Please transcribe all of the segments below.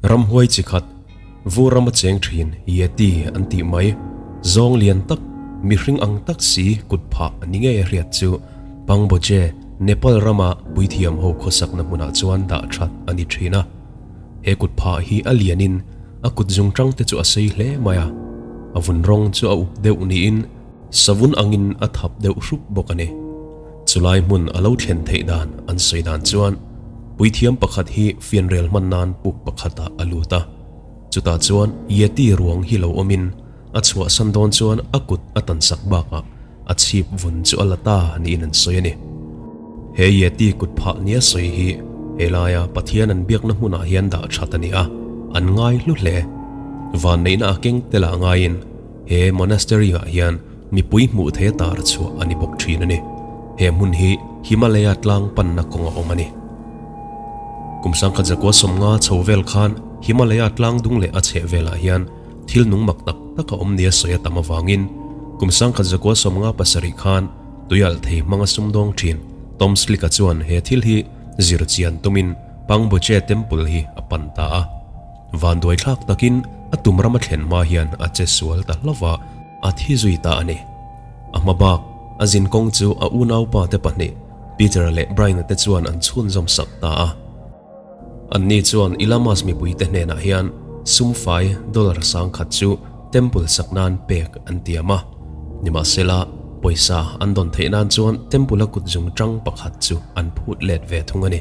Ramhuai chi khat, vur rama cheng thin Yeti an tih mai, zawng lian tak, mihring ang tak si kut phah ni ngei a hriat chu Pangboche, Nepal rama puithiam ho khawsakna hmunah chuan dah that a ni thin a. He kut phah hi a lianin a kut zung tang te chu a sei hle mai a, a vun rawng chu a uk deuh niin savun angin a thap deuh hrup bawk a ni. Chulai hmun a lo thlen theih dan an sawi dan chuan puithiam pakhat hi fianrel hman nan puk pakhatah a lut a, chutah chuan Yeti ruang hi lo awmin a chhuahsan dawn chuan a kut a tansak bakah a chhip vun chu a la ta niin an sawi a ni. He Yeti kut phah nia sawi hi helaia Pathian an biakna hmunah hian dah that a ni a, an ngai hlu hle. Vanneihna a keng tel ah ngaiin he monastery ah hian mipui hmuh thei a tar chhuah a ni bawk thin a ni. He hmun hi Himalaya tlang panna kawng a awm a ni. Kum 1950 chho vel khan Himalaya tlang dung leh a chheh velah hian thil nung mak tak tak a awm nia sawi a tam avangin kum 1957 khan tuialh thei hmanga sumdawng thin Tom Slick-a chuan he thil hi zir chian tumin Pangboche Temple hi a pan ta a. Vanduai thlak takin a tum rama thlen hma hian a che sual ta hlauh a, a thi zui ta a ni. A hma bak a zin kawng chu a unaupa te pahnih Peter-a leh Brian-a te chuan an chhunzawm sak ta a. Anni chuan Ilamas mipuite hnenah hian sum fai dollar 10,000 chu temple sak nan pek an tiam a. Nimahsela, pawisa an dawn theih nan chuan temple a kut zung tang pakhat chu an phut let ve thung a ni.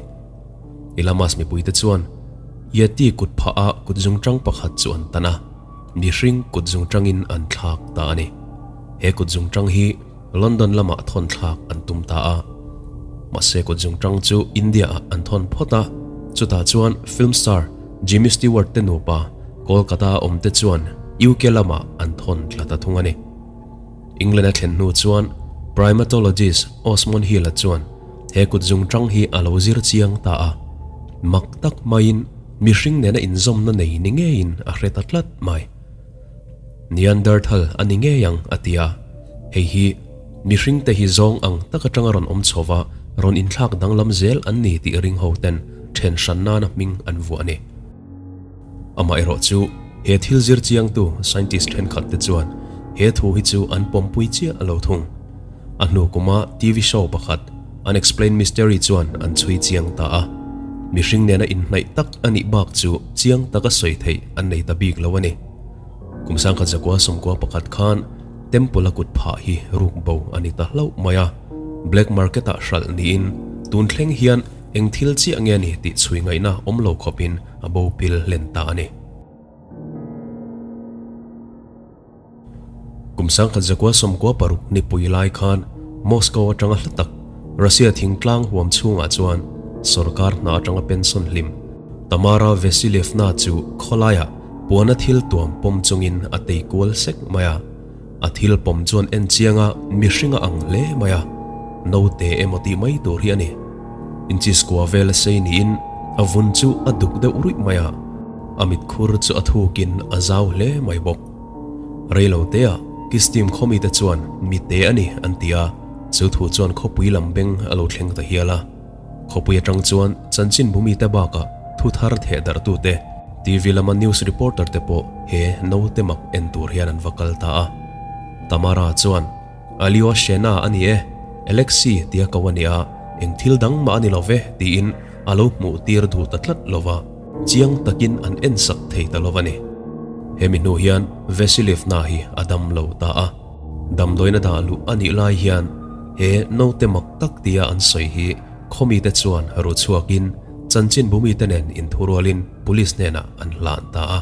Ilamas mipuite chuan Yeti kut phah a kut zung tang pakhat chu an tan a, mihring kut zung tangin an thlak ta a ni. He kut zung tang hi London lamah thawn thlak an tum ta a. Mahse kut zung tang chu India ah an thawn phawt a, chutah chuan film star Jimmy Stewart te nupa Kolkata a awm te chuan UK lamah an thawn thla ta thung a ni. England a thlen hnu chuan primatologist Osmond Hill-a chuan he kut zung tang hi a lo zir chiang ta a. Mak tak maiin mihring nena inzawmna nei ni ngeiin a hre ta tlat mai. Neanderthal a ni ngei ang a ti a, hei hi mihring te hi zawng ang tak atanga rawn awm chhova rawn inthlak danglam zel an ni tih ring ho ten then hran nana hming an vuah a ni. Amaherawh chu he thil zir chiangtu scientist thenkhat te chuan he thu hi chu an pawmpui chiah lo thung. A hnu kuma TV show pakhat Unexplained Mystery chuan an chhui chiang ta a, mihring nena inhnaih tak a nih bak chu chiang taka sawi theih an nei ta bik lo a ni. Kum 1991 khan temple a kut phah hi ruk bo a ni ta hlauh mai a, black market ah hralh niin tun thleng hian eng thil chiah nge ni tih chhui ngaihna awm lo khawpin a bo pil hlen ta a ni. Kum 1996 nipui lai khan Moscow atanga hla tak Russia thingtlang huam chhungah chuan sorkar hna atanga pension hlim Tamara Vasilievna chu khawlaiah puana thil tuam pawm chungin a tei kual sek mai a. A thil pawm chuan en chianga mihring a ang hle mai a, naute emaw tih mai tur hi a ni. Inchis kua vel a sei niin a vun chu a duk deuh ruih mai a, a mitkhur chu a thukin a zau hle mai bawk. Reilo teah Kistim khawmite chuan mite a ni an ti a, chu thu chuan khawpui lam beng a lo thleng ta hial a. Khawpui atang chuan chanchin bumite bakah thu thar theh darhtute, TV lama news reporter te pawh he naute mak en tur hian an va kal ta a. Tamara chuan, Alyoshena a ni e, Alexei tia ko a ni a, eng thil dang mah a ni lo ve tiin a lo hmuh tir duh ta tlat lo va, chiang takin an en sak thei ta lo a ni. Hemi hnu hian Vasilevna hi a dam lo ta a. Damdawiin a dah luh a nih lai hian he naute mak tak tia an sawi hi khawmite chuan ru chhuakin chanchin bumite nen inthurualin police hnenah an hlan ta a.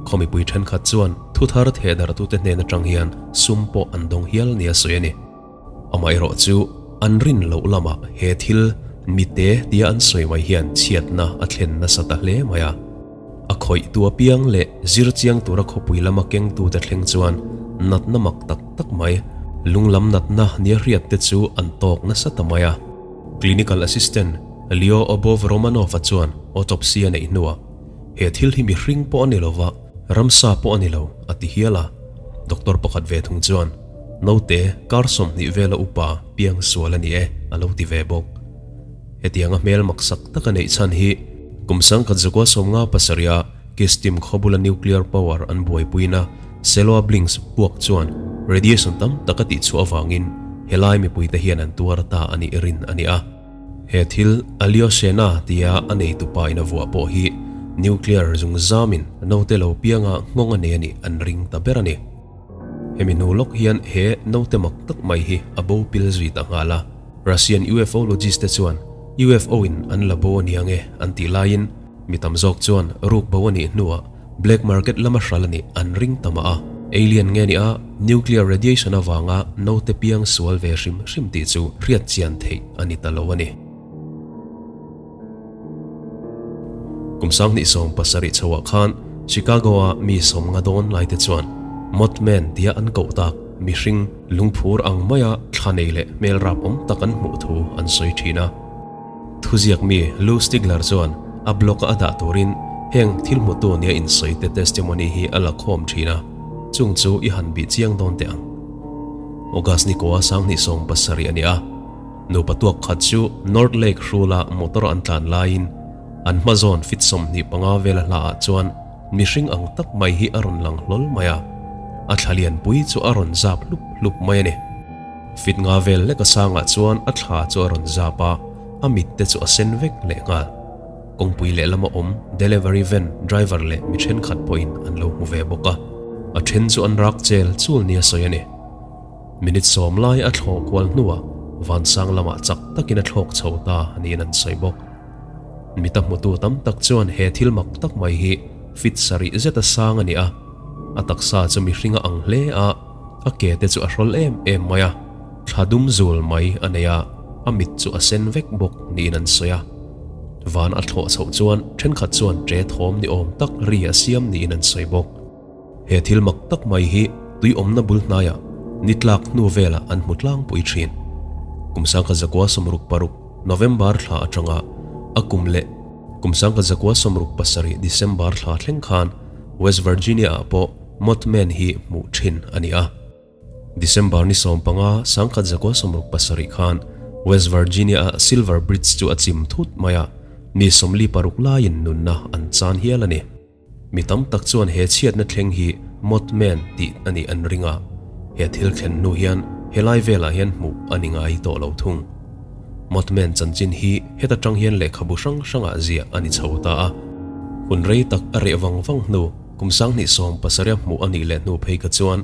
Khawmipui thenkhat chuan thu thar theh darhtute hnen atang hian sum pawh an dawng hial nia sawi a ni. Amaherawh chu an rin loh lamah he thil mite tia an sawi mai hian chhiatna a thlen nasa ta hle mai a. A khawih tu apiang leh zir chiang tura khawpui lama kengtute thleng chuan natna mak tak tak mai, lunglam natna nia hriat te chu an tawk nasa ta mai a. Clinical assistant Leo Obov Romanov-a chuan autopsy a neih hnuah, He thil hi mihring pawh a ni lova, ramsa pawh a ni lo, a ti hial a. Doctor pakhat ve thung chuan, Naute, kar 20 vela upa piang sual a ni e, a lo ti ve bawk. Hetianga hmel maksak taka neih chhan hi kum 1957. Kistim khaw bula nuclear power an buaipuina Seloablings puak chuan radiation tam tak a tihchhuah avangin helai mipuite hian an tuar ta a nih rin a ni a. He thil Alyoshena tia a neitupa in a vuah pawh hi nuclear zungzamin naute lo pianga nghawng a nei a nih an ring ta ber a ni. Hemi hnu lawk hian he naute mak tak mai hi a bo pil zui ta nghal a. Russian UFOlogist te chuan UFO in an la bo a ni ang e an tih laiin mi tam zawk chuan ruk bo a nih hnuah black market lama hral a nih an ring ta mah a. Alien nge nia nuclear radiation avanga naute piang sual ve hrim hrim tih chu hriat chian theih a ni ta lo a ni. Kum 2017 chhoah khan Chicago-a mi 50 dawn laite chuan Mothman tia an koh tak mihring lungphur ang maia thla nei leh hmel rap awm tak an hmuh thu an sawi thin a. Thuziak mi Lou Stigler chuan a blog-a a dah turin heng thil hmutu nia insawite testimony hi a la khawm thin a, chung chu i han bih chiang dawn teh ang. August ni kua 2017 a ni a, nupa tuak khat chu North Lake hrula motor an tlan laiin an hma zawn fit 25 vela hlaah chuan mihring ang tak mai hi a rawn lang hlawl mai a, a thla lianpui chu a rawn zap hlup hlup mai a ni. Fit nga vel leka sangah chuan a thla chu a rawn zap a, a mit te chu a sen vek leh nghal. Kawngpui lehlama awm delivery van driver leh mi thenkhat pawhin an lo hmu ve bawk a, a then chu an rak chel chul nia sawi a ni. Minute 10 lai a thlawh kual hnuah vansang lamah chak takin a thlawk chho ta niin an sawi bawk. Mi ta hmutu tam tak chuan he thil mak tak mai hi fit sarih zeta sang a ni a, a taksa chu mihring a ang hle a, a ke te chu a hrawl em em mai a, thla dum zul mai a nei a, a mit chu a sen vek bawk niin an sawi a. Van a thlawh chhoh chuan thenkhat chuan ṭe thawm ni awm tak ri a siam niin an sawi bawk. He thil mak tak mai hi tui awmna bul hnaiah ni tlak hnu velah an hmu tlangpui thin. Kum 1966 November thla atanga a kum leh kum 1967 December thla thleng khan West Virginia-ah pawh Mothman hi hmuh thin a ni a. December ni 15 1967 khan West Virginia-a Silver Bridge chu a chim thut mai a, mi 46 laiin nunna an chan hial a ni. Mi tam tak chuan he chhiatna thleng hi Mothman tih a nih an ring a, he thil thlen hnu hian helai velah hian hmuh a ni ngai tawh lo thung. Mothman chanchin hi heta tang hian lehkhabu hrang hrangah ziah a ni chho ta a. Hun rei tak a reh vang vang hnu kum 2017 hmuh a nih leh hnu phei kha chuan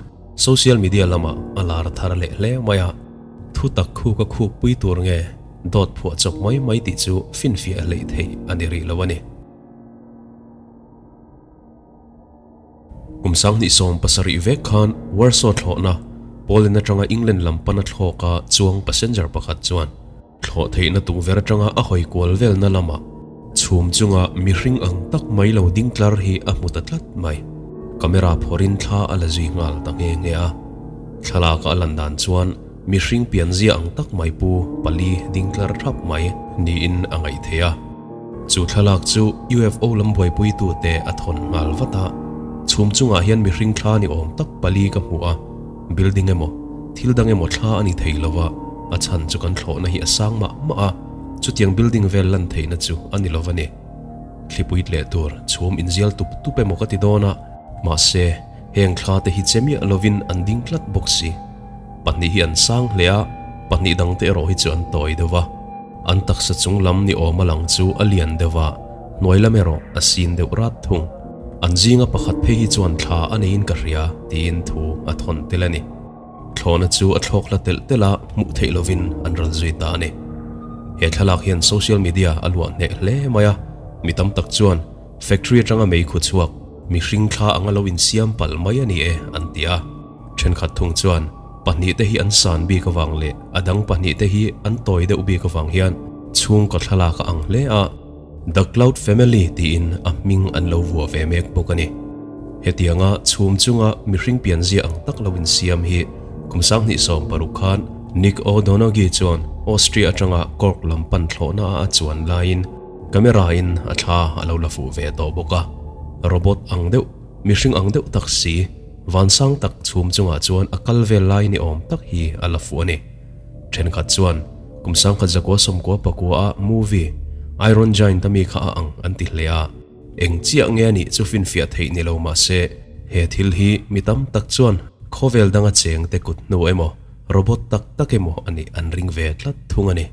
social media lamah a lar thar leh hle mai a. Thu tak khuk a khuk pui tur nge dawt phuah chawp mai mai tih chu finfiah hleih theih a ni rih lo a ni. Kum 2017 vek khan Warsaw thlawhna Poland atanga England lam pana thlawka chuang passenger pakhat chuan thlawh theihna tukverh atanga a hawi kual velna lamah chhum chunga mihring ang tak mai lo ding tlar hi a hmu ta tlat mai. Camera phawrin thla a la zui nghal ta nge nge a. Thlalaka a lan dan chuan mihring pianzia ang tak mai pu pali ding tlar thap mai niin a ngaih theih a. Chu thlalak chu UFO lam buaipuitu te a thawn nghal vat a. Chhum chungah hian mihring thla ni awm tak pali ka hmu a, building emaw thil dang emaw thla a ni thei lova, a chhan chu kan thlawhna hi a sang mah mah a, chutiang building vel lan theihna chu a ni lova ni. Thlipui leh tur chhum inzial tup tup emaw ka ti dawn a, mahse heng thla te hi che miah lovin an ding tlat bawk si. Pahnih hi an sang hle a, pahnih dang te erawh hi chu an tawi deuh va. An taksa chung lam ni awm a lang chu a lian deuh va, hnuai lam erawh a sin deuh rat thung. An zinga pakhat phei hi chuan thla a neiin ka hria tiin thu a thawn tel a ni. Thlawhna chu a thlawk hla telh telh a, hmuh theih lovin an ral zui ta a ni. He thlalak hian social media a luah hneh hle mai a, mi tam tak chuan factory atanga mei khu chhuak mihring thla anga lo insiam palh mai a ni e an ti a. Thenkhat thung chuan pahnih te hi an san bik awang leh a dang pahnih te hi an tawi deuh bik awang hian chhungkaw thlalak a ang hle a, The Cloud Family tiin a hming an lo vuah ve mek bawk a ni. Hetianga chhum chunga mihring pianzia ang tak lo insiam hi kum 2016 khan Nick O'Donoghue chuan Austria atanga Cork lam pan thlawhna a chuan laiin camera in a thla a lo la fuh ve tawh bawk a. Robot ang deuh, mihring ang deuh tak si, vansang tak chhum chungah chuan a kal vel lai ni awm tak hi a la fuh a ni. Thenkhat chuan kum 1994 a movie Iron Giant ami kha a ang an ti hle a. Eng chiah nge a nih chu finfiah theih ni lo mah se, he thil hi mi tam tak chuan khawvel danga cheng te kut hnu emaw, robot tak tak emaw a nih an ring ve tlat thung a ni.